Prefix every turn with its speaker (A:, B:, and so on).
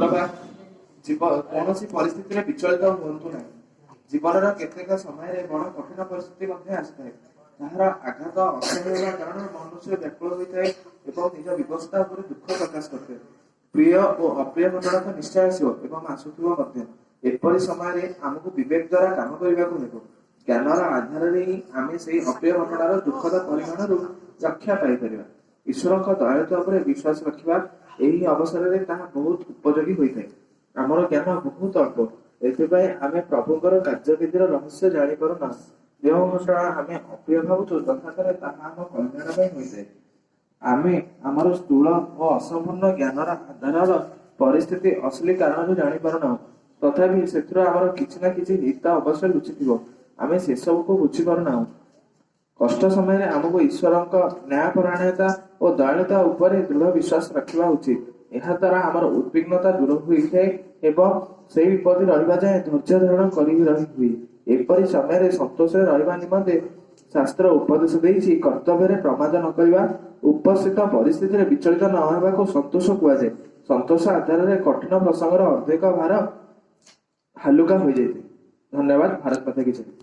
A: ଶୁକ୍ରବାର। କୌଣସି ପରିସ୍ଥିତିରେ ବିଚଳିତ ହୁଅନ୍ତୁ ନାହିଁ। ଜୀବନର କେତେକ ସମୟରେ ବଡ଼ କଠିନ ପରିସ୍ଥିତି ମଧ୍ୟ ଆସିଥାଏ। ତାହାର ଆଘାତ ଅସହ୍ୟ ହେବା କାରଣରୁ ମନୁଷ୍ୟ ବ୍ୟାକୁଳ ହୋଇଥାଏ ଏବଂ ନିଜ ବିବଶତା ଉପରେ ଦୁଃଖ ପ୍ରକାଶ କରିଥାଏ। ପ୍ରିୟ ଓ ଅପ୍ରିୟ ଘଟଣା ତ ନିଶ୍ଚୟ ଆସିବ ଏବଂ ଆସୁଥିବ ମଧ୍ୟ। ଏପରି ସମୟରେ ଆମକୁ ବିବେକ ଦ୍ୱାରା କାମ କରିବାକୁ ହେବ। ଜ୍ଞାନର ଆଧାରରେ ହିଁ ଆମେ ସେହି ଅପ୍ରିୟ ଘଟଣାର ଦୁଃଖଦ ପରିମାଣରୁ ରକ୍ଷା ପାଇପାରିବା। ଈଶ୍ୱରଙ୍କ ଦୟାଳୁତା ଉପରେ ବିଶ୍ୱାସ ରଖିବା ଏହି ଅବସରରେ ତାହା ବହୁତ ଉପଯୋଗୀ ହୋଇଥାଏ। ଆମର ଜ୍ଞାନ ବହୁତ ଅଳ୍ପ, ଏଥିପାଇଁ ଆମେ ପ୍ରଭୁଙ୍କର କାର୍ଯ୍ୟବିଧିର ରହସ୍ୟ ଜାଣିପାରୁନାହୁଁ। ଯେଉଁ ଘଟଣା ଆମେ ଅପ୍ରିୟ ଭାବୁଛୁ, ଯଥାର୍ଥରେ ତାହା ଆମ କଲ୍ୟାଣ ପାଇଁ ହୋଇଥାଏ। ଆମେ ଆମର ସ୍ଥୂଳ ଓ ଅସମ୍ପୂର୍ଣ୍ଣ ଜ୍ଞାନର ଆଧାରର ପରିସ୍ଥିତି ଅସଲି କାରଣରୁ ଜାଣିପାରୁନାହୁଁ। ତଥାପି ସେଥିରୁ ଆମର କିଛି ନା କିଛି ହିତ ଅବଶ୍ୟ ଲୁଚିଥିବ, ଆମେ ସେସବୁକୁ ବୁଝିପାରୁନାହୁଁ। କଷ୍ଟ ସମୟରେ ଆମକୁ ଈଶ୍ୱରଙ୍କ ନ୍ୟାୟପରାୟଣତା ଓ ଦୟାଳୁତା ଉପରେ ଦୃଢ଼ ବିଶ୍ୱାସ ରଖିବା ଉଚିତ। ଏହାଦ୍ୱାରା ଆମର ଉଦ୍ବିଗ୍ନତା ଦୂର ହୋଇଥାଏ ଏବଂ ସେହି ବିପତ୍ତି ରହିବା ଯାଏଁ ଧୈର୍ଯ୍ୟ ଧାରଣ କରି ରହି ହୁଏ। ଏପରି ସମୟରେ ସନ୍ତୋଷରେ ରହିବା ନିମନ୍ତେ ଶାସ୍ତ୍ର ଉପଦେଶ ଦେଇଛି। କର୍ତ୍ତବ୍ୟରେ ପ୍ରମାଦ ନ କରିବା, ଉପସ୍ଥିତ ପରିସ୍ଥିତିରେ ବିଚଳିତ ନ ହେବାକୁ ସନ୍ତୋଷ କୁହାଯାଏ। ସନ୍ତୋଷ ଆଧାରରେ କଠିନ ପ୍ରସଙ୍ଗର ଅର୍ଦ୍ଧେକ ଭାର ହାଲୁକା ହୋଇଯାଇଥାଏ। ଧନ୍ୟବାଦ। ଭାରତ ମାତା କି ଜୟ।